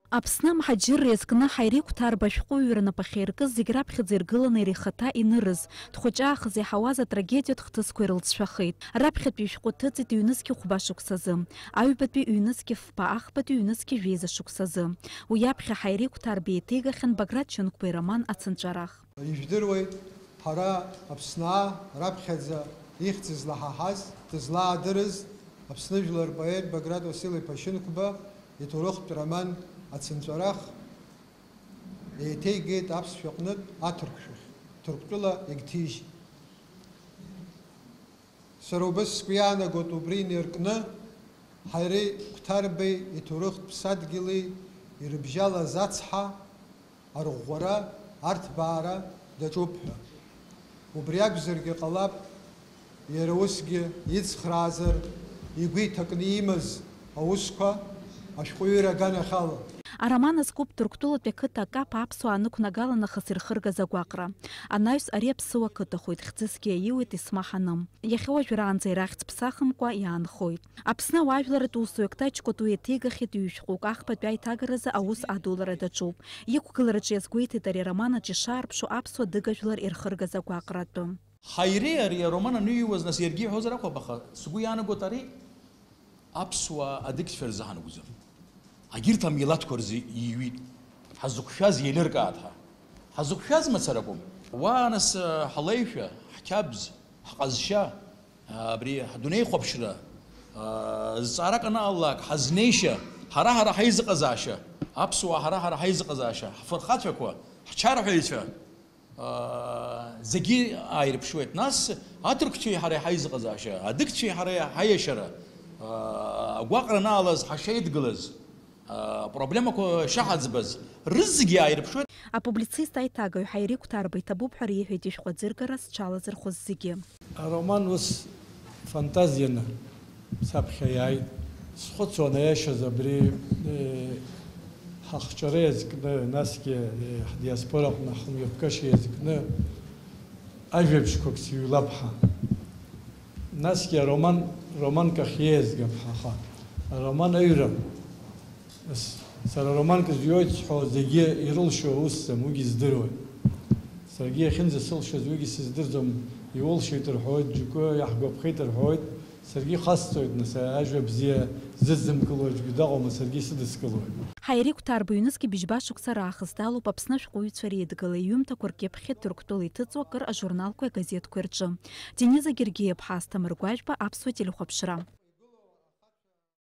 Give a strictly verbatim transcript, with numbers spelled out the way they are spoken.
Аԥсны амҳаџьырра иазкны Ҳаири Қәҭарба ашәҟәыҩҩы рнапахьы иркыз зегь раԥхьаӡа иргыланы иара ихаҭа инырыз, дхәыҷы аахыс иаҳауаз атрагедиатә хҭысқәа ирылҵшәахеит. Раԥхьатәи ишәҟәы ҭыҵит ҩнызқьи хәба шықәсазы, аҩбатәи ҩнызқьи фба, ахԥатәи ҩнызқьи жәеиза шықәсазы. Уи аԥхьа Ҳаири Қәҭарба еиҭеигахьан Баграт Шьынқәба ироман Ацынҵәарах. Ижәдыруеит, ҳара Аԥснаа раԥхьаӡа ихьӡ злаҳаҳаз, дызлаадырыз Аԥсны жәлар поет Баграт Уасил-иԥа Шьынқәба иҭоурыхтә роман Ацынҵәарах еиҭеигеит аԥсшәа аҟнытә аҭырқәшәахь, Ҭырқәтәыла егьҭижь. Сара убас сгәы иаанагоит убри инаркны Ҳаири Қәҭарбеи иҭоурыхтә ԥсадгьыли ирыбжьалаз ацҳа, арӷәӷәара, арҭбаара даҿуп ҳәа. Убри акәзаргьы ҟалап, иара усгьы ицхраазар, игәы иҭакны имаз аусқәа ашәҟәыҩҩра аганахьала. Ароман азкуп Ҭырқәтәылатәи ақыҭа акаԥ аԥсуаа анықәнагала нахыс ирхыргаз агәаҟра. Анаҩс ари аԥсыуа қыҭахоит, хьӡысгьы аиуеит, исмаҳаным. Иахьа уажәраанӡа ирахьӡ ԥсахымкәа иаанхоит. Аԥсны ауаажәларратә усуҩы Октай Чкәыту еиҭеигахьеит ҩышәҟәык, ахԥатәи аиҭагаразы аус адулара даҿуп. Иқәгылараҿы иазгәеиҭеит ари ароман аҿы ишаарԥшу аԥсуа дыгажәлар ирхыргаз агәаҟра атәы. Ҳаири ари ароман аныҩуаз, нас, иаргьы иҳәозар акәхап, аха сгәы иаанагоит ари аԥсуаа адыгцәа рзы ҳанакәӡам. Агьырҭ амилаҭқәа рзы иҩит. Ҳазықәшәаз еилыркааит ҳәа. Ҳазықәшәаз мацара акәым. Уа, нас, ҳалеишәа, ҳқьабз, ҳҟазшьа, абри ҳдунеихәаԥшра, зҵаарак анаалалак, ҳазнеишьа, ҳара-ҳара ҳаизыҟазаашьа, аԥсуаа ҳара-ҳара ҳаизыҟазаашьа, ҳфырхацәақәа, ҳчарҳәаҩцәа, зегьы ааирԥшуеит. Нас аҭырқәцәеи ҳареи ҳаизыҟазаашьа, адыгцәеи ҳареи ҳаиашьара, агәаҟра анаалаз, ҳашеидгылаз, апроблемақәа шаҳаӡбаз, рызегьы ааирԥшуеит. Апублицист аиҭагаҩ Ҳаири Қәҭарба иҭабуп ҳәа реиҳәеит ишәҟәы аӡыргара зҽалазырхәыз зегьы. Ароман ус фантазианы саԥхьа иааит. Схәыцуан, аиашаз, абри, э, ҳахҿара иазкны, насгьы, э, ҳдиаспора аҟны ҳмҩаԥгашьа иазкны ажәабжьқәак сыҩлап ҳәа. Насгьы ароман, романк ахь иеизгап ҳәа, аха ароман аҩра, с-, сара романк зҩуеит зҳәо зегьы ирылшо усӡам, уигьы здыруеит. Саргьы иахьынӡасылшаз уигьы сыздырӡом, иулшеит рҳәоит, џьоукы иаҳгәаԥхеит рҳәоит, саргьы ихасҵоит, нас, ажәа бзиа зыдзымкыло аӡәгьы дыҟоума, саргьы исыдыскылоит. Ҳаири Қәҭарба ҩнызқьи быжьба шықәса раахыс далоуп Аԥсны ашәҟәыҩҩцәа реидгыла иҩымҭақәа ркьыԥхьи Ҭырқәтәыла иҭыҵуа акыр ажурналқәеи агазеҭқәеи рҿы. Дениза Гергиаԥҳа, Асҭамыр Гәажәба, Аԥсуа телехәаԥшра.